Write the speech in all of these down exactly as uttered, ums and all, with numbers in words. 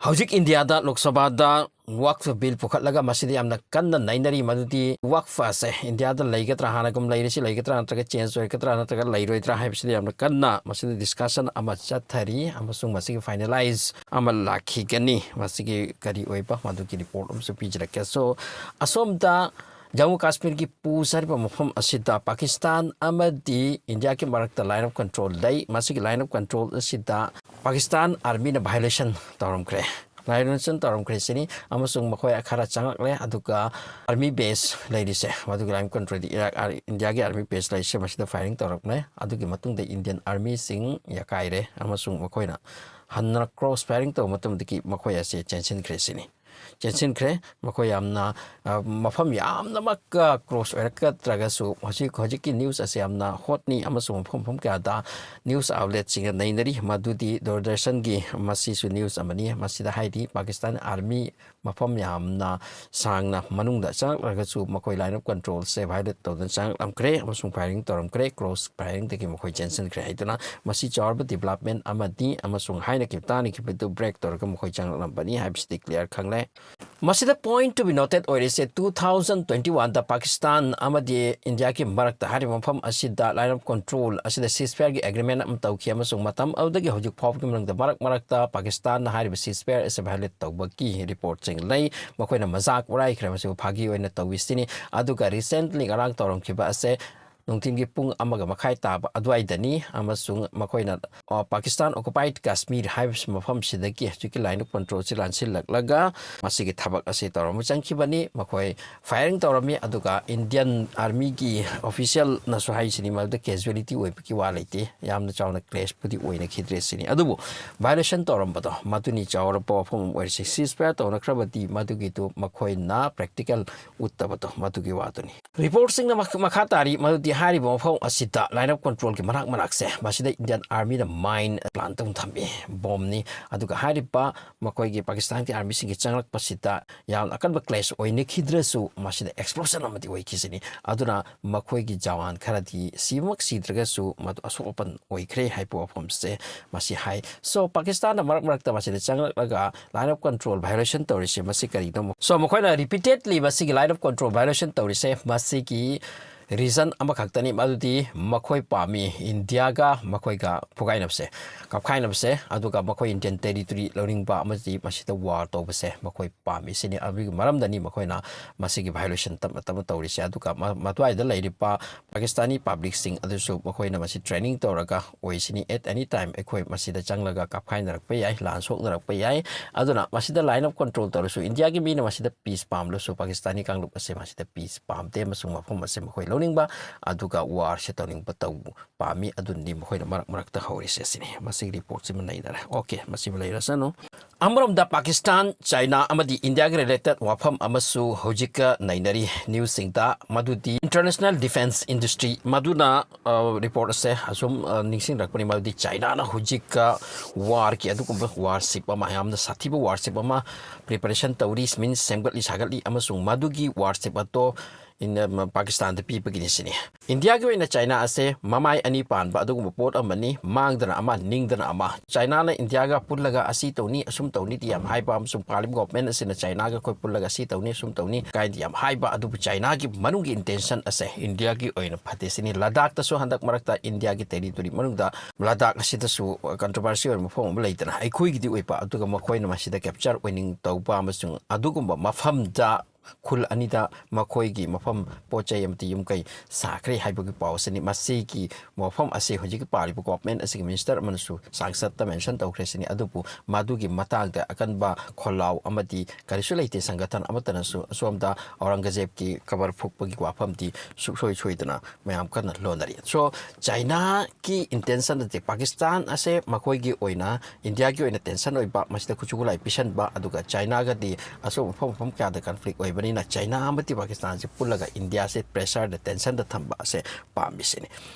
ꯍꯧꯖꯤꯛ ꯏꯟꯗꯤꯌꯥꯗ ꯂꯣꯛ ꯁꯚꯥꯗ ꯋꯥꯛꯐ ꯕꯤꯜ ꯄꯨꯈꯠꯂꯒ ꯃꯁꯤꯗ ꯌꯥꯝꯅ ꯀꯟꯅ ꯅꯩꯅꯔꯤ꯫ ꯃꯗꯨꯗꯤ ꯋꯥꯛꯐ ꯑꯁꯦ ꯏꯟꯗꯤꯌꯥꯗ ꯂꯩꯒꯗ꯭ꯔꯥ, ꯍꯥꯟꯅꯒꯨꯝ ꯂꯩꯔꯤꯁꯤ ꯂꯩꯒꯗ꯭ꯔꯥ, ꯅꯠꯇ꯭ꯔꯒ ꯆꯦꯟꯖ ꯑꯣꯏꯒꯗ꯭ꯔꯥ, ꯅꯠꯇ꯭ꯔꯒ ꯂꯩꯔꯣꯏꯗ꯭ꯔꯥ ꯍꯥꯏꯕꯁꯤꯗ ꯌꯥꯝꯅ ꯀꯟꯅ ꯃꯁꯤꯗ ꯗꯤꯁꯀꯁꯟ ꯑꯃ ꯆꯠꯊꯔꯤ, ꯑꯃꯁꯨꯡ ꯃꯁꯤꯒꯤ ꯐꯥꯏꯅꯦꯂꯥꯏꯖ ꯑꯃ ꯂꯥꯛꯈꯤꯒꯅꯤ꯫ ꯃꯁꯤꯒꯤ ꯀꯔꯤ ꯑꯣꯏꯕ, ꯃꯗꯨꯒꯤ ꯔꯤꯄꯣꯔꯠ ꯑꯃꯁꯨ ꯄꯤꯖꯔꯛꯀꯦ꯫ So, ꯑꯁꯣꯝꯗ ꯖꯝꯃꯨ ꯀꯥꯁꯃꯤꯔꯒꯤ ꯄꯨꯁ ꯍꯥꯏꯔꯤꯕ ꯃꯐꯝ ꯑꯁꯤꯗ ꯄꯥꯀꯤꯁꯇꯥꯟ ꯑꯃꯗꯤ ꯏꯟꯗꯤꯌꯥꯒꯤ ꯃꯔꯛꯇ ꯂꯥꯏꯟ ꯑꯣꯐ ꯀꯟꯇ꯭ꯔꯣꯜ ꯂꯩ꯫ ꯃꯁꯤꯒꯤ ꯂꯥꯏꯟ ꯑꯣꯐ ꯀꯟꯇ꯭ꯔꯣꯜ ꯑꯁꯤꯗ ꯄꯥꯀꯤꯁꯇꯥꯟ ꯑꯥꯔꯃꯤꯅ ꯚꯥꯏꯑꯣꯂꯦꯁꯟ ꯇꯧꯔꯝꯈ꯭ꯔꯦ꯫ ꯚꯥꯏꯑꯣꯂꯦꯁꯟ ꯇꯧꯔꯝꯈ꯭ꯔꯦ ꯁꯤꯅꯤ, ꯑꯃꯁꯨꯡ ꯃꯈꯣꯏ ꯈꯔ ꯆꯪꯂꯛꯂꯦ꯫ ꯑꯗꯨꯒ ꯑꯥꯔꯃꯤ ꯕꯦꯁ ꯂꯩꯔꯤꯁꯦ, ꯃꯗꯨꯒꯤ ꯂꯥꯏꯟ ꯀꯟꯇ꯭ꯔꯣꯜꯗ ꯏꯔꯥꯛ, ꯏꯟꯗꯤꯌꯥꯒꯤ ꯑꯥꯔꯃꯤ ꯕꯦꯁ ꯂꯩꯔꯤꯁꯦ, ꯃꯁꯤꯗ ꯐꯥꯏꯔꯤꯡ ꯇꯧꯔꯛꯂꯦ꯫ ꯑꯗꯨꯒꯤ ꯃꯇꯨꯡꯗ ꯏꯟꯗꯤꯌꯟ ꯑꯥꯔꯃꯤꯁꯤꯡ ꯌꯥꯀꯥꯏꯔꯦ, ꯑꯃꯁꯨꯡ ꯃꯈꯣꯏꯅ ꯍꯟꯅ ꯀ꯭ꯔꯣꯁ ꯐꯥꯏꯔꯤꯡ ꯇꯧꯕ ꯃꯇꯝꯗꯒꯤ ꯃꯈꯣꯏ ꯑꯁꯦ ꯆꯦꯟꯁꯤꯟꯈ꯭ꯔꯦ ꯁꯤꯅꯤ꯫ ꯆꯦꯟꯁꯤꯟꯈ꯭ꯔꯦ꯫ ꯃꯈꯣꯏ ꯌꯥꯝꯅ, ꯑ, ꯃꯐꯝ ꯌꯥꯝꯅꯃꯛ ꯀ꯭ꯔꯣꯁ ꯑꯣꯏꯔꯛꯀꯗ꯭ꯔꯒꯁꯨ, ꯍꯧꯖꯤꯛ, ꯍꯧꯖꯤꯛꯀꯤ ꯅ꯭ꯌꯨꯁ ꯑꯁꯤ ꯌꯥꯝꯅ ꯍꯣꯠꯅꯤ, ꯑꯃꯁꯨꯡ ꯃꯐꯝ ꯃꯐꯝ ꯀꯌꯥꯗ ꯅ꯭ꯌꯨꯁ ꯑꯥꯎꯠꯂꯦꯠꯁꯤꯡꯅ ꯅꯩꯅꯔꯤ꯫ ꯃꯗꯨꯗꯤ ꯗꯨꯔꯗꯔꯁꯟꯒꯤ, ꯃꯁꯤꯁꯨ ꯅ꯭ꯌꯨꯁ ꯑꯃꯅꯤ꯫ ꯃꯁꯤꯗ ꯍꯥꯏꯔꯤ, ꯄꯥꯀꯤꯁꯇꯥꯟ ꯑꯥꯔꯃꯤ ꯃꯐꯝ ꯌꯥꯝꯅ ꯁꯥꯡꯅ ꯃꯅꯨꯡꯗ ꯆꯪꯂꯛꯂꯒꯁꯨ ꯃꯈꯣꯏ ꯂꯥꯏꯟ ꯑꯣꯐ ꯀꯟꯇ꯭ꯔꯣꯜꯁꯦ ꯚꯥꯏꯑꯣꯂꯦꯠ ꯇꯧꯗꯨꯅ ꯆꯪꯂꯛꯂꯝꯈ꯭ꯔꯦ, ꯑꯃꯁꯨꯡ ꯐꯥꯏꯔꯤꯡ ꯇꯧꯔꯝꯈ꯭ꯔꯦ꯫ ꯀ꯭ꯔꯣꯁ ꯐꯥꯏꯔꯤꯡꯗꯒꯤ ꯃꯈꯣꯏ ꯆꯦꯟꯁꯤꯟꯈ꯭ꯔꯦ ꯍꯥꯏꯗꯨꯅ ꯃꯁꯤ ꯆꯥꯎꯔꯕ ꯗꯤꯕꯂꯞꯃꯦꯟ ꯑꯃꯅꯤ, ꯑꯃꯁꯨꯡ ꯍꯥꯏꯅꯈꯤꯕ ꯇꯥꯅꯈꯤꯕꯗꯨ ꯕ꯭ꯔꯦꯛ ꯇꯧꯔꯒ ꯃꯈꯣꯏ ꯆꯪꯂꯛꯂꯝꯕꯅꯤ ꯍꯥꯏꯕꯁꯤꯗꯤ ꯀ꯭ꯂꯤꯌꯥꯔ ꯈꯪꯂꯦ꯫ ꯃꯁꯤꯗ ꯄꯣꯏꯟꯠ ꯇꯨ ꯕꯤ ꯅꯣꯇꯦꯠ ꯑꯣꯏꯔꯤꯁꯦ, ꯇꯨ ꯊꯥꯎꯖꯟ ꯇ꯭ꯋꯦꯟꯇꯤ ꯋꯥꯟꯗ ꯄꯥꯀꯤꯁꯇꯥꯟ ꯑꯃꯗꯤ ꯏꯟꯗꯤꯌꯥꯒꯤ ꯃꯔꯛꯇ ꯍꯥꯏꯔꯤꯕ ꯃꯐꯝ ꯑꯁꯤꯗ ꯂꯥꯏꯟ ꯑꯣꯐ ꯀꯟꯇ꯭ꯔꯣꯜ ꯑꯁꯤꯗ ꯁꯤꯁ ꯐꯥꯌꯔꯒꯤ ꯑꯦꯒ꯭ꯔꯤꯃꯦꯟ ꯑꯃ ꯇꯧꯈꯤ, ꯑꯃꯁꯨꯡ ꯃꯇꯝ ꯑꯗꯨꯗꯒꯤ ꯍꯧꯖꯤꯛ ꯐꯥꯎꯕꯒꯤ ꯃꯅꯨꯡꯗ ꯃꯔꯛ ꯃꯔꯛꯇ ꯄꯥꯀꯤꯁꯇꯥꯟꯅ ꯍꯥꯏꯔꯤꯕ ꯁꯤꯁ ꯐꯥꯌꯔ ꯑꯁꯤ ꯚꯥꯏꯑꯣꯂꯦꯠ ꯇꯧꯕꯒꯤ ꯔꯤꯄꯣꯔꯠꯁꯤꯡ ꯂꯩ꯫ ꯃꯈꯣꯏꯅ ꯃꯖꯥꯛ ꯎꯔꯥꯏꯈ꯭ꯔꯦ, ꯃꯁꯤꯕꯨ ꯐꯥꯒꯤ ꯑꯣꯏꯅ ꯇꯧꯏ ꯁꯤꯅꯤ꯫ ꯑꯗꯨꯒ ꯔꯤꯁꯦꯟꯠꯂꯤ ꯉꯔꯥꯡ ꯇꯧꯔꯝꯈꯤꯕ ꯑꯁꯦ ꯅꯨꯡꯊꯤꯜꯒꯤ ꯄꯨꯡ ꯑꯃꯒ ꯃꯈꯥꯏ ꯇꯥꯕ ꯑꯗꯨꯋꯥꯏꯗꯅꯤ, ꯑꯃꯁꯨꯡ ꯃꯈꯣꯏꯅ, ꯑ, ꯄꯥꯀꯤꯁꯇꯥꯟ ꯑꯣꯀꯨꯄꯥꯏꯗ ꯀꯥꯁꯃꯤꯔ ꯍꯥꯏꯕꯁꯤ ꯃꯐꯝꯁꯤꯗꯒꯤ ꯍꯧꯖꯤꯛꯀꯤ ꯂꯥꯏꯟ ꯑꯣꯐ ꯀꯟꯇ꯭ꯔꯣꯜꯁꯤ ꯂꯥꯟꯁꯤꯜꯂꯛꯂꯒ ꯃꯁꯤꯒꯤ ꯊꯕꯛ ꯑꯁꯤ ꯇꯧꯔꯝꯕ ꯆꯪꯈꯤꯕꯅꯤ꯫ ꯃꯈꯣꯏ ꯐꯥꯏꯔꯤꯡ ꯇꯧꯔꯝꯃꯤ, ꯑꯗꯨꯒ ꯏꯟꯗꯤꯌꯟ ꯑꯥꯔꯃꯤꯒꯤ ꯑꯣꯐꯤꯁꯤꯌꯦꯜꯅꯁꯨ ꯍꯥꯏꯁꯤꯅꯤ, ꯃꯗꯨꯗ ꯀꯦꯖꯨꯋꯦꯂꯤꯇꯤ ꯑꯣꯏꯕꯒꯤ ꯋꯥ ꯂꯩꯇꯦ, ꯌꯥꯝꯅ ꯆꯥꯎꯅ ꯀ꯭ꯂꯦꯁꯄꯨꯗꯤ ꯑꯣꯏꯅꯈꯤꯗ꯭ꯔꯦ ꯁꯤꯅꯤ꯫ ꯑꯗꯨꯕꯨ ꯚꯥꯏꯑꯣꯂꯦꯁꯟ ꯇꯧꯔꯝꯕꯗꯣ ꯃꯗꯨꯅꯤ ꯆꯥꯎꯔꯕ ꯋꯥꯐꯝ ꯑꯃ ꯑꯣꯏꯔꯤꯁꯤ꯫ ꯁꯤꯁ ꯐꯥꯌꯔ ꯇꯧꯅꯈ꯭ꯔꯕꯗꯤ ꯃꯗꯨꯒꯤꯗꯨ ꯃꯈꯣꯏꯅ ꯄ꯭ꯔꯦꯛꯇꯤꯀꯦꯜ ꯎꯠꯇꯕꯗꯣ ꯃꯗꯨꯒꯤ ꯋꯥꯗꯨꯅꯤ꯫ ꯔꯤꯄꯣꯔꯠꯁꯤꯡꯅ ꯃꯈ- ꯃꯈꯥ ꯇꯥꯔꯤ ꯃꯗꯨꯗꯤ ꯍꯥꯏꯔꯤꯕ ꯃꯐꯝ ꯑꯁꯤꯗ line of controlꯒꯤ ꯃꯅꯥꯛ ꯃꯅꯥꯛꯁꯦ ꯃꯁꯤꯗ Indian Armyꯅ mine plant ꯇꯧꯅ ꯊꯝꯃꯤ, ꯕꯣꯝꯅꯤ꯫ ꯑꯗꯨꯒ ꯍꯥꯏꯔꯤꯕ ꯃꯈꯣꯏꯒꯤ ꯄꯥꯀꯤꯁꯇꯥꯟꯒꯤ armyꯁꯤꯡꯒꯤ ꯆꯪꯂꯛꯄꯁꯤꯗ ꯌꯥꯝꯅ ꯑꯀꯟꯕ clash ꯑꯣꯏꯅꯈꯤꯗ꯭ꯔꯁꯨ ꯃꯁꯤꯗ explosion ꯑꯃꯗꯤ ꯑꯣꯏꯈꯤꯁꯤꯅꯤ꯫ ꯑꯗꯨꯅ ꯃꯈꯣꯏꯒꯤ ꯖꯋꯥꯟ ꯈꯔꯗꯤ ꯁꯤꯕꯃꯛ ꯁꯤꯗ꯭ꯔꯒꯁꯨ ꯃꯗꯨ ꯑꯁꯣꯛ ꯑꯄꯟ ꯑꯣꯏꯈ꯭ꯔꯦ ꯍꯥꯏꯕ ꯋꯥꯐꯝꯁꯦ ꯃꯁꯤ ꯍꯥꯏ꯫ So ꯄꯥꯀꯤꯁꯇꯥꯟꯅ ꯃꯔꯛ ꯃꯔꯛꯇ ꯃꯁꯤꯗ ꯆꯪꯂꯛꯂꯒ line of control violation ꯇꯧꯔꯤꯁꯦ ꯃꯁꯤ ꯀꯔꯤꯅꯣ? So ꯃꯈꯣꯏꯅ repeatedly ꯃꯁꯤꯒꯤ line of control violation ꯇꯧꯔꯤꯁꯦ ꯃꯁꯤꯒꯤ reason ꯑꯃꯈꯛꯇꯅꯤ, ꯃꯗꯨꯗꯤ ꯃꯈꯣꯏ ꯄꯥꯝꯃꯤ ꯏꯟꯗꯤꯌꯥꯒ ꯃꯈꯣꯏꯒ ꯐꯨꯒꯥꯏꯅꯕꯁꯦ, ꯀꯥꯞꯈꯥꯏꯅꯕꯁꯦ, ꯑꯗꯨꯒ ꯃꯈꯣꯏ Indian territory ꯂꯧꯅꯤꯡꯕ ꯑꯃꯗꯤ ꯃꯁꯤꯗ war ꯇꯧꯕꯁꯦ ꯃꯈꯣꯏ ꯄꯥꯝꯃꯤ꯫ ꯁꯤꯅꯤ, ꯑꯗꯨꯒꯤ ꯃꯔꯝꯗꯅꯤ ꯃꯈꯣꯏꯅ ꯃꯁꯤꯒꯤ violation ꯇꯞꯅ ꯇꯞꯅ ꯇꯧꯔꯤꯁꯦ꯫ ꯑꯗꯨꯒ ꯃ- ꯃꯗꯨꯋꯥꯏꯗ ꯂꯩꯔꯤꯕ ꯄꯥꯀꯤꯁꯇꯥꯅꯤ publicꯁꯤꯡ ꯑꯗꯨꯁꯨ ꯃꯈꯣꯏꯅ ꯃꯁꯤ training ꯇꯧꯔꯒ ꯑꯣꯏꯁꯤꯅꯤ, at any time ꯑꯩꯈꯣꯏ ꯃꯁꯤꯗ ꯆꯪꯂꯒ ꯀꯥꯞꯈꯥꯏꯅꯔꯛꯄ ꯌꯥꯏ, ꯂꯥꯟ ꯁꯣꯛꯅꯔꯛꯄ ꯌꯥꯏ꯫ ꯑꯗꯨꯅ ꯃꯁꯤꯗ line of control ꯇꯧꯔꯁꯨ ꯏꯟꯗꯤꯌꯥꯒꯤ ꯃꯤꯅ ꯃꯁꯤꯗ peace ꯄꯥꯝꯂꯁꯨ ꯄꯥꯀꯤꯁꯇꯥꯅꯤ ꯀꯥꯡꯂꯨꯞ ꯑꯁꯦ ꯃꯁꯤꯗ peace ꯄꯥꯝꯗꯦ ꯑꯃꯁꯨꯡ ꯃꯐꯝ ꯑꯁꯦ ꯃꯈꯣꯏ ꯂꯧꯅꯤꯡꯕ ꯑꯗꯨꯒ warꯁꯦ ꯇꯧꯅꯤꯡꯕ ꯇꯧ ꯄꯥꯝꯃꯤ꯫ ꯑꯗꯨꯅꯤ ꯃꯈꯣꯏꯅ ꯃꯔꯛ ꯃꯔꯛꯇ ꯍꯧꯔꯤꯁꯦ꯫ ꯁꯤꯅꯤ, ꯃꯁꯤꯒꯤ reportꯁꯤꯃ ꯅꯩꯅꯔꯦ꯫ Okay, ꯃꯁꯤꯃ ꯂꯩꯔꯁꯅꯨ꯫ ꯑꯃꯔꯣꯝꯗ ꯄꯥꯀꯤꯁꯇꯥꯟ, ꯆꯥꯏꯅꯥ ꯑꯃꯗꯤ ꯏꯟꯗꯤꯌꯥꯒ related ꯋꯥꯐꯝ ꯑꯃꯁꯨ ꯍꯧꯖꯤꯛꯀ ꯅꯩꯅꯔꯤ newsꯁꯤꯡꯗ, ꯃꯗꯨꯗꯤ international defence industry ꯃꯗꯨꯅ, ꯑ, report ꯑꯁꯦ ꯑꯁꯨꯝ, ꯑ, ꯅꯤꯡꯁꯤꯡꯂꯛꯄꯅꯤ, ꯃꯗꯨꯗꯤ ꯆꯥꯏꯅꯥꯅ ꯍꯧꯖꯤꯛꯀ warꯒꯤ ꯑꯗꯨꯒꯨꯝꯕ warship ꯑꯃ, ꯌꯥꯝꯅ ꯁꯥꯊꯤꯕ warship ꯑꯃ preparation ꯇꯧꯔꯤ, means ꯁꯦꯝꯒꯠꯂꯤ, ꯁꯥꯒꯠꯂꯤ, ꯑꯃꯁꯨꯡ ꯃꯗꯨꯒꯤ warship ꯑꯗꯣ ꯏꯟ-, ꯄꯥꯀꯤꯁꯇꯥꯟꯗ ꯄꯤꯕꯒꯤꯅꯤ ꯁꯤꯅꯤ꯫ ꯏꯟꯗꯤꯌꯥꯒꯤ ꯑꯣꯏꯅ ꯆꯥꯏꯅꯥ ꯑꯁꯦ ꯃꯃꯥꯏ ꯑꯅꯤ ꯄꯥꯟꯕ ꯑꯗꯨꯒꯨꯝꯕ ꯄꯣꯠ ꯑꯃꯅꯤ, ꯃꯥꯡꯗꯅ ꯑꯃ, ꯅꯤꯡꯗꯅ ꯑꯃ꯫ ꯆꯥꯏꯅꯥꯅ ꯏꯟꯗꯤꯌꯥꯒ ꯄꯨꯜꯂꯒ ꯑꯁꯤ ꯇꯧꯅꯤ, ꯑꯁꯨꯝ ꯇꯧꯅꯤꯗꯤ ꯌꯥꯝ ꯍꯥꯏꯕ, ꯑꯃꯁꯨꯡ ꯄꯥꯂꯤꯕ government ꯑꯁꯤꯅ ꯆꯥꯏꯅꯥꯒ ꯑꯩꯈꯣꯏ ꯄꯨꯜꯂꯒ ꯑꯁꯤ ꯇꯧꯅꯤ, ꯑꯁꯨꯝ ꯇꯧꯅꯤ ꯀꯥꯏꯅꯗꯤ ꯌꯥꯝ ꯍꯥꯏꯕ, ꯑꯗꯨꯕꯨ ꯆꯥꯏꯅꯥꯒꯤ ꯃꯅꯨꯡꯒꯤ intention ꯑꯁꯦ ꯏꯟꯗꯤꯌꯥꯒꯤ ꯑꯣꯏꯅ ꯐꯠꯇꯦ ꯁꯤꯅꯤ꯫ ꯂꯗꯥꯛꯇꯁꯨ ꯍꯟꯗꯛ ꯃꯔꯛꯇ ꯏꯟꯗꯤꯌꯥꯒꯤ territory ꯃꯅꯨꯡꯗ ꯂꯗꯥꯛ ꯑꯁꯤꯗꯁꯨ controversy ꯑꯣꯏꯕ ꯃꯐꯝ ꯑꯃ ꯂꯩꯗꯅ, ꯑꯩꯈꯣꯏꯒꯤꯗꯤ ꯑꯣꯏꯕ, ꯑꯗꯨꯒ ꯃꯈꯣꯏꯅ ꯃꯁꯤꯗ capture ꯑꯣꯏꯅꯤꯡ ꯇꯧꯕ ꯑꯃꯁꯨꯡ ꯑꯗꯨꯒꯨꯝꯕ ꯃꯐꯝꯗ ꯈꯨꯜ ꯑꯅꯤꯗ ꯃꯈꯣꯏꯒꯤ ꯃꯐꯝ ꯄꯣꯠ ꯆꯩ ꯑꯃꯗꯤ ꯌꯨꯝ ꯀꯩ ꯁꯥꯈ꯭ꯔꯦ ꯍꯥꯏꯕꯒꯤ ꯄꯥꯎ ꯑꯁꯤꯅꯤ꯫ ꯃꯁꯤꯒꯤ ꯋꯥꯐꯝ ꯑꯁꯤ ꯍꯧꯖꯤꯛꯀꯤ ꯄꯥꯜꯂꯤꯕ government ꯑꯁꯤꯒꯤ minister ꯑꯃꯅꯁꯨ ꯁꯪꯁꯠꯇ mention ꯇꯧꯈ꯭ꯔꯦ ꯁꯤꯅꯤ꯫ ꯑꯗꯨꯕꯨ ꯃꯗꯨꯒꯤ ꯃꯇꯥꯡꯗ ꯑꯀꯟꯕ ꯈꯣꯜꯂꯥꯎ ꯑꯃꯗꯤ ꯀꯔꯤꯁꯨ ꯂꯩꯇꯦ, ꯁꯪꯒꯊꯟ ꯑꯃꯠꯇꯅꯁꯨ꯫ ꯑꯁꯣꯝꯗ ꯑꯧꯔꯪꯒꯖꯦꯕꯀꯤ ꯀꯕꯔ ꯐꯨꯛꯄꯒꯤ ꯋꯥꯐꯝꯗꯤ ꯁꯨꯛꯁꯣꯏ ꯁꯣꯏꯗꯅ ꯃꯌꯥꯝ ꯀꯟꯅ ꯂꯣꯟꯅꯔꯤ꯫ So ꯆꯥꯏꯅꯥꯒꯤ intention ꯑꯁꯦ ꯄꯥꯀꯤꯁꯇꯥꯟ ꯑꯁꯦ ꯃꯈꯣꯏꯒꯤ ꯑꯣꯏꯅ ꯏꯟꯗꯤꯌꯥꯒꯤ ꯑꯣꯏꯅ tension ꯑꯣꯏꯕ, ꯃꯁꯤꯗ ꯈꯨꯠꯁꯨ ꯈꯨꯠꯂꯥꯏ ꯄꯤꯁꯟꯕ, ꯑꯗꯨꯒ ꯆꯥꯏꯅꯥꯒꯗꯤ ꯑꯁꯣꯝ ꯃꯐꯝ ꯃꯐꯝ ꯀꯌꯥꯗ conflict ꯑꯣꯏꯕ, ꯕꯅꯤꯅ ꯆꯥꯏꯅꯥ ꯑꯃꯗꯤ ꯄꯥꯀꯤꯁꯇꯥꯟꯁꯦ ꯄꯨꯜꯂꯒ ꯏꯟꯗꯤꯌꯥꯁꯦ ꯄ꯭ꯔꯦꯁꯔꯗ, ꯇꯦꯟꯁꯟꯗ ꯊꯝꯕ ꯑꯁꯦ ꯄꯥꯝꯃꯤꯁꯤꯅꯤ꯫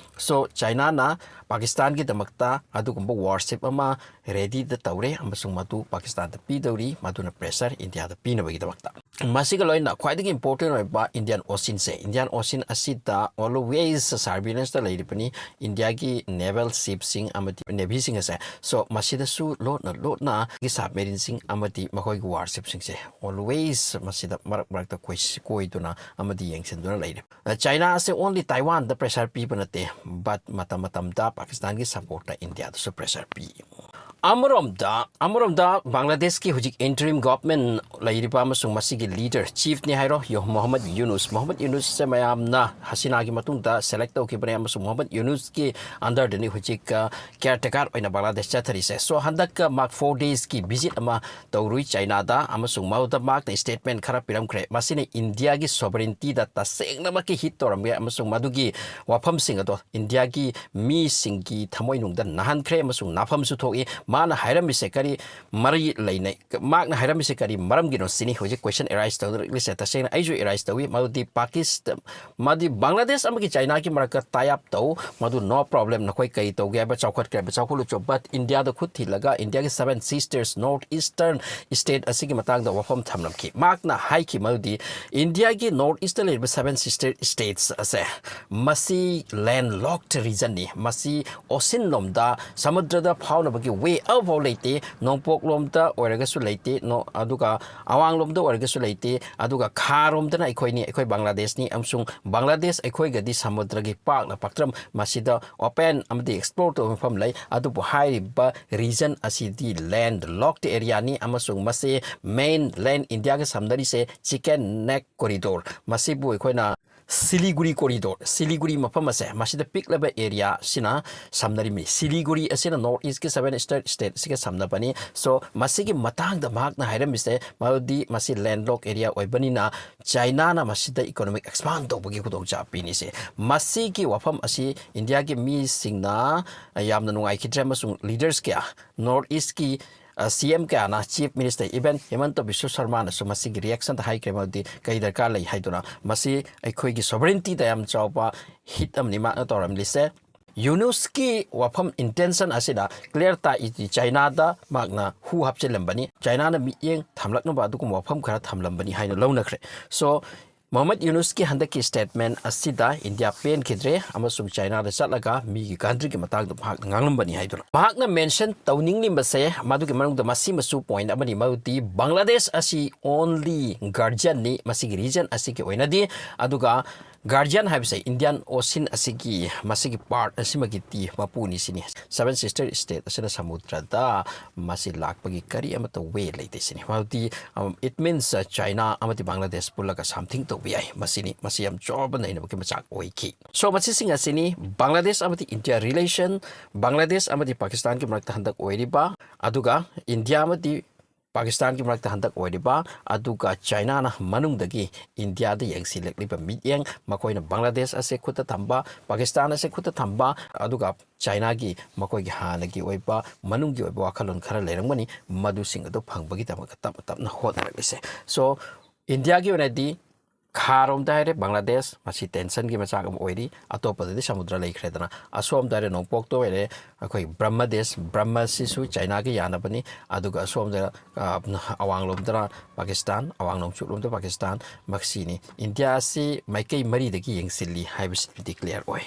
ꯁꯣ ꯆꯥꯏꯅꯥꯅ ꯄꯥꯀꯤꯁꯇꯥꯟꯒꯤꯗꯃꯛꯇ ꯑꯗꯨꯒꯨꯝꯕ ꯋꯥꯔꯁꯤꯞ ꯑꯃ ꯔꯦꯗꯤꯗ ꯇꯧꯔꯦ ꯑꯃꯁꯨꯡ ꯃꯗꯨ ꯄꯥꯀꯤꯁꯇꯥꯟꯗ ꯄꯤꯗꯧꯔꯤ, ꯃꯗꯨꯅ ꯄ꯭ꯔꯦꯁꯔ ꯏꯟꯗꯤꯌꯥꯗ ꯄꯤꯅꯕꯒꯤꯗꯃꯛꯇ꯫ ꯃꯁꯤꯒ ꯂꯣꯏꯅꯅ ꯈ꯭ꯋꯥꯏꯗꯒꯤ ꯏꯝꯄꯣꯔꯇꯦꯟ ꯑꯣꯏꯕ ꯏꯟꯗꯤꯌꯥꯟ ꯑꯣꯁꯤꯟꯁꯦ, ꯏꯟꯗꯤꯌꯥꯟ ꯑꯣꯁꯤꯟ ꯑꯁꯤꯗ ꯑꯣꯜꯋꯦꯁ ꯁꯔꯚꯤꯂꯦꯟꯁꯇ ꯂꯩꯔꯤꯕꯅꯤ ꯏꯟꯗꯤꯌꯥꯒꯤ ꯅꯦꯚꯦꯜ ꯁꯤꯞꯁꯤꯡ ꯑꯃꯗꯤ ꯅꯦꯚꯤꯁꯤꯡ ꯑꯁꯦ꯫ ꯁꯣ ꯃꯁꯤꯗꯁꯨ ꯂꯣꯠꯅ ꯂꯣꯠꯅ ꯁꯕꯃꯦꯔꯤꯟꯁꯤꯡ ꯑꯃꯗꯤ ꯃꯈꯣꯏꯒꯤ ꯋꯥꯔꯁꯤꯞꯁꯤꯡꯁꯦ ꯑꯣꯜꯋꯦꯁ ꯃꯁꯤꯗ ꯃꯔꯛ ꯃꯔꯛꯇ ꯀꯣꯏ-, ꯀꯣꯏꯗꯨꯅ ꯑꯃꯗꯤ ꯌꯦꯡꯁꯤꯟꯗꯨꯅ ꯂꯩꯔꯦ꯫ ꯆꯥꯏꯅꯥ ꯑꯁꯦ only ꯇꯥꯏꯋꯥꯟꯗ ꯄ꯭ꯔꯦꯁꯔ ꯄꯤꯕ ꯅꯠꯇꯦ, but ꯃꯇꯝ ꯃꯇꯝꯗ ꯄꯥꯀꯤꯁꯇꯥꯟꯒꯤ ꯁꯄꯣꯔꯠꯇ ꯏꯟꯗꯤꯌꯥꯗꯁꯨ ꯄ꯭ꯔꯦꯁꯔ ꯄꯤ꯫ ꯑꯃꯔꯣꯝꯗ, ꯑꯃꯔꯣꯝꯗ ꯕꯪꯒ꯭ꯂꯥꯗꯦꯁꯀꯤ ꯍꯧꯖꯤꯛ interim government ꯂꯩꯔꯤꯕ ꯑꯃꯁꯨꯡ ꯃꯁꯤꯒꯤ ꯂꯤꯗꯔ, ꯆꯤꯐꯅꯤ ꯍꯥꯏꯔꯣ, ꯌꯣ-, ꯃꯣꯍꯝꯃꯗ ꯌꯨꯅꯨꯁ꯫ ꯃꯣꯍꯝꯃꯗ ꯌꯨꯅꯨꯁꯁꯦ ꯃꯌꯥꯝꯅ ꯍꯁꯤꯅꯥꯒꯤ ꯃꯇꯨꯡꯗ ꯁꯦꯂꯦꯛ ꯇꯧꯈꯤꯕꯅꯦ ꯑꯃꯁꯨꯡ ꯃꯣꯍꯝꯃꯗ ꯌꯨꯅꯨꯁꯀꯤ ꯑꯟꯗꯔꯗꯅꯤ ꯍꯧꯖꯤꯛ, ꯑ, ꯀꯦꯌꯔ ꯇꯦꯀꯔ ꯑꯣꯏꯅ ꯕꯪꯒ꯭ꯂꯥꯗꯦꯁ ꯆꯠꯊꯔꯤꯁꯦ꯫ ꯁꯣ ꯍꯟꯗꯛ, ꯑ, ꯃꯍꯥꯛ ꯐꯣꯔ ꯗꯦꯖꯀꯤ ꯚꯤꯖꯤꯠ ꯑꯃ ꯇꯧꯔꯨꯏ ꯆꯥꯏꯅꯥꯗ, ꯑꯃꯁꯨꯡ ꯃꯗꯨꯗ ꯃꯍꯥꯛꯅ ꯁ꯭ꯇꯦꯠꯃꯦꯟ ꯈꯔ ꯄꯤꯔꯝꯈ꯭ꯔꯦ꯫ ꯃꯁꯤꯅ ꯏꯟꯗꯤꯌꯥꯒꯤ ꯁꯣꯚꯔꯦꯟꯇꯤꯗ ꯇꯁꯦꯡꯅꯃꯛꯀꯤ ꯍꯤꯠ ꯇꯧꯔꯝꯃꯦ ꯑꯃꯁꯨꯡ ꯃꯗꯨꯒꯤ ꯋꯥꯐꯝꯁꯤꯡ ꯑꯗꯣ ꯏꯟꯗꯤꯌꯥꯒꯤ ꯃꯤꯁꯤꯡꯒꯤ ꯊꯃꯣꯏꯅꯨꯡꯗ ꯅꯥꯍꯟꯈ꯭ꯔꯦ ꯑꯃꯁꯨꯡ ꯅꯥꯐꯝꯁꯨ ꯊꯣꯛꯏ꯫ ꯃꯥꯅ ꯍꯥꯏꯔꯝꯃꯤꯁꯦ ꯀꯔꯤ ꯃꯔꯤ ꯂꯩꯅꯩ? ꯃꯍꯥꯛꯅ ꯍꯥꯏꯔꯝꯃꯤꯁꯦ ꯀꯔꯤ ꯃꯔꯝꯒꯤꯅꯣ ꯁꯤꯅꯤ ꯍꯧꯖꯤꯛ ꯀꯣꯏꯁꯟ ꯑꯦꯔꯥꯏꯁ ꯇꯧꯅꯔꯛꯂꯤꯁꯦ꯫ ꯇꯁꯦꯡꯅ ꯑꯩꯁꯨ ꯑꯦꯔꯥꯏꯁ ꯇꯧꯏ꯫ ꯃꯗꯨꯗꯤ ꯄꯥꯀꯤꯁ-, ꯃꯗꯨꯗꯤ ꯕꯪꯒ꯭ꯂꯥꯗꯦꯁ ꯑꯃꯗꯤ ꯆꯥꯏꯅꯥꯒꯤ ꯃꯔꯛꯇ tie up ꯇꯧ, ꯃꯗꯨ no problem, ꯅꯈꯣꯏ ꯀꯔꯤ ꯇꯧꯒꯦ ꯍꯥꯏꯕ, ꯆꯥꯎꯈꯠꯀꯦ ꯍꯥꯏꯕ ꯆꯥꯎꯈꯠꯂꯨꯆꯣ, but ꯏꯟꯗꯤꯌꯥꯗ ꯈꯨꯠ ꯊꯤꯜꯂꯒ ꯏꯟꯗꯤꯌꯥꯒꯤ seven sisters, North Eastern state ꯑꯁꯤꯒꯤ ꯃꯇꯥꯡꯗ ꯋꯥꯐꯝ ꯊꯝꯂꯝꯈꯤ꯫ ꯃꯍꯥꯛꯅ ꯍꯥꯏꯈꯤ ꯃꯗꯨꯗꯤ ꯏꯟꯗꯤꯌꯥꯒꯤ North East ꯂꯩꯔꯤꯕ seven sister states ꯑꯁꯦ ꯃꯁꯤ landlocked regionꯅꯤ, ꯃꯁꯤ ocean ꯂꯣꯝꯗ, ꯁꯃꯨꯗ꯭ꯔꯗ ꯐꯥꯎꯅꯕꯒꯤ way ꯑꯃꯐꯥꯎ ꯂꯩꯇꯦ, ꯅꯣꯡꯄꯣꯛꯂꯣꯝꯗ ꯑꯣꯏꯔꯒꯁꯨ ꯂꯩꯇꯦ, ꯅꯣ-, ꯑꯗꯨꯒ ꯑꯋꯥꯡꯂꯣꯝꯗ ꯑꯣꯏꯔꯒꯁꯨ ꯂꯩꯇꯦ, ꯑꯗꯨꯒ ꯈꯥꯔꯣꯝꯗꯅ ꯑꯩꯈꯣꯏꯅꯤ, ꯑꯩꯈꯣꯏ ꯕꯪꯒ꯭ꯂꯥꯗꯦꯁꯅꯤ, ꯑꯃꯁꯨꯡ ꯕꯪꯒ꯭ꯂꯥꯗꯦꯁ ꯑꯩꯈꯣꯏꯒꯗꯤ ꯁꯃꯨꯗ꯭ꯔꯒꯤ ꯄꯥꯛꯅ ꯄꯥꯛꯇ꯭ꯔꯝ ꯃꯁꯤꯗ open ꯑꯃꯗꯤ explore ꯇꯧꯕ ꯃꯐꯝ ꯂꯩ꯫ ꯑꯗꯨꯕꯨ ꯍꯥꯏꯔꯤꯕ region ꯑꯁꯤꯗꯤ landlocked areaꯅꯤ, ꯑꯃꯁꯨꯡ ꯃꯁꯤ mainland ꯏꯟꯗꯤꯌꯥꯒ ꯁꯝꯅꯔꯤꯁꯦ Chicken Neck Corridor, ꯃꯁꯤꯕꯨ ꯑꯩꯈꯣꯏꯅ ꯁꯤꯂꯤꯒꯨꯔꯤ corridor, ꯁꯤꯂꯤꯒꯨꯔꯤ ꯃꯐꯝ ꯑꯁꯦ ꯃꯁꯤꯗ ꯄꯤꯛꯂꯕ areaꯁꯤꯅ ꯁꯝꯅꯔꯤꯕꯅꯤ꯫ ꯁꯤꯂꯤꯒꯨꯔꯤ ꯑꯁꯤꯅ North Eastꯀꯤ seven sister stateꯁꯤꯒ ꯁꯝꯅꯕꯅꯤ꯫ So, ꯃꯁꯤꯒꯤ ꯃꯇꯥꯡꯗ ꯃꯍꯥꯛꯅ ꯍꯥꯏꯔꯝꯃꯤꯁꯦ ꯃꯗꯨꯗꯤ ꯃꯁꯤ landlocked area ꯑꯣꯏꯕꯅꯤꯅ ꯆꯥꯏꯅꯥꯅ ꯃꯁꯤꯗ economic expand ꯇꯧꯕꯒꯤ ꯈꯨꯗꯣꯡꯆꯥꯕ ꯄꯤꯅꯤ ꯁꯦ꯫ ꯃꯁꯤꯒꯤ ꯋꯥꯐꯝ ꯑꯁꯤ ꯏꯟꯗꯤꯌꯥꯒꯤ ꯃꯤꯁꯤꯡꯅ ꯌꯥꯝꯅ ꯅꯨꯡꯉꯥꯏꯈꯤꯗ꯭ꯔꯦ ꯑꯃꯁꯨꯡ leaders ꯀꯌꯥ North Eastꯀꯤ ꯁꯤ ꯑꯦꯝ ꯀꯌꯥꯅ, ꯆꯤꯐ ꯃꯤꯅꯤꯁꯇꯔ, ꯏꯚꯟ ꯍꯤꯃꯟꯇ ꯕꯤꯁ꯭ꯋ ꯁꯔꯃꯥꯅꯁꯨ ꯃꯁꯤꯒꯤ ꯔꯤꯌꯦꯛꯁꯟꯗ ꯍꯥꯏꯈ꯭ꯔꯦ, ꯃꯗꯨꯗꯤ ꯀꯩ ꯗꯔꯀꯥꯔ ꯂꯩ ꯍꯥꯏꯗꯨꯅ꯫ ꯃꯁꯤ ꯑꯩꯈꯣꯏꯒꯤ ꯁꯣꯚꯔꯦꯟꯇꯤꯗ ꯌꯥꯝ ꯆꯥꯎꯕ ꯍꯤꯠ ꯑꯃꯅꯤ ꯃꯍꯥꯛꯅ ꯇꯧꯔꯝꯂꯤꯁꯦ꯫ ꯌꯨꯅꯨꯁꯀꯤ ꯋꯥꯐꯝ, ꯏꯟꯇꯦꯟꯁꯟ ꯑꯁꯤꯗ ꯀ꯭ꯂꯤꯌꯔ ꯇꯥꯏ, ꯆꯥꯏꯅꯥꯗ ꯃꯍꯥꯛꯅ ꯍꯨ ꯍꯥꯞꯆꯤꯜꯂꯝꯕꯅꯤ, ꯆꯥꯏꯅꯥꯅ ꯃꯤꯠꯌꯦꯡ ꯊꯝꯂꯛꯅꯕ ꯑꯗꯨꯒꯨꯝꯕ ꯋꯥꯐꯝ ꯈꯔ ꯊꯝꯂꯝꯕꯅꯤ ꯍꯥꯏꯅ ꯂꯧꯅꯈ꯭ꯔꯦ꯫ ꯁꯣ, ꯃꯣꯍꯝꯃꯗ ꯌꯨꯅꯨꯁꯀꯤ ꯍꯟꯗꯛꯀꯤ ꯁ꯭ꯇꯦꯠꯃꯦꯟ ꯑꯁꯤꯗ ꯏꯟꯗꯤꯌꯥ ꯄꯦꯟꯈꯤꯗ꯭ꯔꯦ ꯑꯃꯁꯨꯡ ꯆꯥꯏꯅꯥꯗ ꯆꯠꯂꯒ ꯃꯤꯒꯤ ꯀꯟꯇ꯭ꯔꯤꯒꯤ ꯃꯇꯥꯡꯗ ꯃꯍꯥꯛꯅ ꯉꯥꯡꯂꯝꯕꯅꯤ ꯍꯥꯏꯗꯨꯅ꯫ ꯃꯍꯥꯛꯅ ꯃꯦꯟꯁꯟ ꯇꯧꯅꯤꯡꯂꯤꯕꯁꯦ, ꯃꯗꯨꯒꯤ ꯃꯅꯨꯡꯗ ꯃꯁꯤꯃꯁꯨ ꯄꯣꯏꯟ ꯑꯃꯅꯤ, ꯃꯗꯨꯗꯤ ꯕꯪꯒ꯭ꯂꯥꯗꯦꯁ ꯑꯁꯤ ꯑꯣꯟꯂꯤ ꯒꯥꯔꯖꯤꯌꯟꯅꯤ ꯃꯁꯤꯒꯤ ꯔꯤꯖꯟ ꯑꯁꯤꯒꯤ ꯑꯣꯏꯅꯗꯤ, ꯑꯗꯨꯒ ꯒꯥꯔꯖꯤꯌꯟ ꯍꯥꯏꯕꯁꯦ ꯏꯟꯗꯤꯌꯥꯟ ꯑꯣꯁꯤꯟ ꯑꯁꯤꯒꯤ ꯃꯁꯤꯒꯤ ꯄꯥꯔꯠ ꯑꯁꯤꯃꯒꯤ ꯃꯄꯨꯅꯤ ꯁꯤꯅꯤ꯫ ꯁꯚꯦꯟ ꯁꯤꯁꯇꯔ ꯁ꯭ꯇꯦꯠ ꯑꯁꯤꯅ ꯁꯃꯨꯗ꯭ꯔꯗ ꯃꯁꯤ ꯂꯥꯛꯄꯒꯤ ꯀꯔꯤ ꯑꯃꯠꯇ ꯋꯦ ꯂꯩꯇꯦ ꯁꯤꯅꯤ꯫ ꯃꯗꯨꯗꯤ, ꯎꯝ, it means, ꯑ, ꯆꯥꯏꯅꯥ ꯑꯃꯗꯤ ꯕꯪꯒ꯭ꯂꯥꯗꯦꯁ ꯄꯨꯜꯂꯒ ꯁꯝꯊꯤꯡ ꯇꯧꯕ ꯌꯥꯏ꯫ ꯃꯁꯤꯅꯤ, ꯃꯁꯤ ꯌꯥꯝ ꯆꯥꯎꯔꯕ ꯅꯩꯅꯕꯒꯤ ꯃꯆꯥꯛ ꯑꯣꯏꯈꯤ꯫ ꯁꯣ, ꯃꯁꯤꯁꯤꯡ ꯑꯁꯤꯅꯤ ꯕꯪꯒ꯭ꯂꯥꯗꯦꯁ ꯑꯃꯗꯤ ꯏꯟꯗꯤꯌꯥ ꯔꯤꯂꯦꯁꯟ, ꯕꯪꯒ꯭ꯂꯥꯗꯦꯁ ꯑꯃꯗꯤ ꯄꯥꯀꯤꯁꯇꯥꯟꯒꯤ ꯃꯔꯛꯇ ꯍꯟꯗꯛ ꯑꯣꯏꯔꯤꯕ, ꯑꯗꯨꯒ ꯏꯟꯗꯤꯌꯥ ꯑꯃꯗꯤ ꯄꯥꯀꯤꯁꯇꯥꯟꯒꯤ ꯃꯔꯛꯇ ꯍꯟꯗꯛ ꯑꯣꯏꯔꯤꯕ, ꯑꯗꯨꯒ ꯆꯥꯏꯅꯥꯅ ꯃꯅꯨꯡꯗꯒꯤ ꯏꯟꯗꯤꯌꯥꯗ ꯌꯦꯡꯁꯤꯜꯂꯛꯂꯤꯕ ꯃꯤꯠꯌꯦꯡ, ꯃꯈꯣꯏꯅ ꯕꯪꯒ꯭ꯂꯥꯗꯦꯁ ꯑꯁꯦ ꯈꯨꯠꯇ ꯊꯝꯕ, ꯄꯥꯀꯤꯁꯇꯥꯟ ꯑꯁꯦ ꯈꯨꯠꯇ ꯊꯝꯕ, ꯑꯗꯨꯒ ꯆꯥꯏꯅꯥꯒꯤ ꯃꯈꯣꯏꯒꯤ ꯍꯥꯟꯅꯒꯤ ꯑꯣꯏꯕ ꯃꯅꯨꯡꯒꯤ ꯑꯣꯏꯕ ꯋꯥꯈꯜꯂꯣꯟ ꯈꯔ ꯂꯩꯔꯝꯒꯅꯤ, ꯃꯗꯨꯁꯤꯡ ꯑꯗꯨ ꯐꯪꯕꯒꯤꯗꯃꯛꯇ ꯇꯞꯅ ꯇꯞꯅ ꯍꯣꯠꯅꯔꯛꯂꯤꯁꯦ꯫ ꯁꯣ, ꯏꯟꯗꯤꯌꯥꯒꯤ ꯑꯣꯏꯅꯗꯤ ꯈꯥꯔꯣꯝꯗ ꯍꯥꯏꯔꯦ ꯕꯪꯒ꯭ꯂꯥꯗꯦꯁ, ꯃꯁꯤ ꯇꯦꯟꯁꯟꯒꯤ ꯃꯆꯥꯛ ꯑꯃ ꯑꯣꯏꯔꯤ꯫ ꯑꯇꯣꯞꯄꯗꯗꯤ ꯁꯃꯨꯗ꯭ꯔ ꯂꯩꯈ꯭ꯔꯦꯗꯅ꯫ ꯑꯁꯣꯝꯗ ꯍꯥꯏꯔꯦ ꯅꯣꯡꯄꯣꯛꯇ ꯑꯣꯏꯔꯦ ꯑꯩꯈꯣꯏ ꯕ꯭ꯔꯍꯃꯗꯦꯁ, ꯕ꯭ꯔꯍꯃꯁꯤꯁꯨ ꯆꯥꯏꯅꯥꯒꯤ ꯌꯥꯅꯕꯅꯤ꯫ ꯑꯗꯨꯒ ꯑꯁꯣꯝꯗ, ꯑ, ꯑꯋꯥꯡꯂꯣꯝꯗꯅ ꯄꯥꯀꯤꯁꯇꯥꯟ, ꯑꯋꯥꯡ ꯅꯣꯡꯆꯨꯞꯂꯣꯝꯗ ꯄꯥꯀꯤꯁꯇꯥꯟ, ꯃꯁꯤꯅꯤ꯫ ꯏꯟꯗꯤꯌꯥ ꯑꯁꯤ ꯃꯥꯏꯀꯩ ꯃꯔꯤꯗꯒꯤ ꯌꯦꯡꯁꯤꯜꯂꯤ ꯍꯥꯏꯕꯁꯤꯗꯤ ꯀ꯭ꯂꯤꯌꯥꯔ ꯑꯣꯏ꯫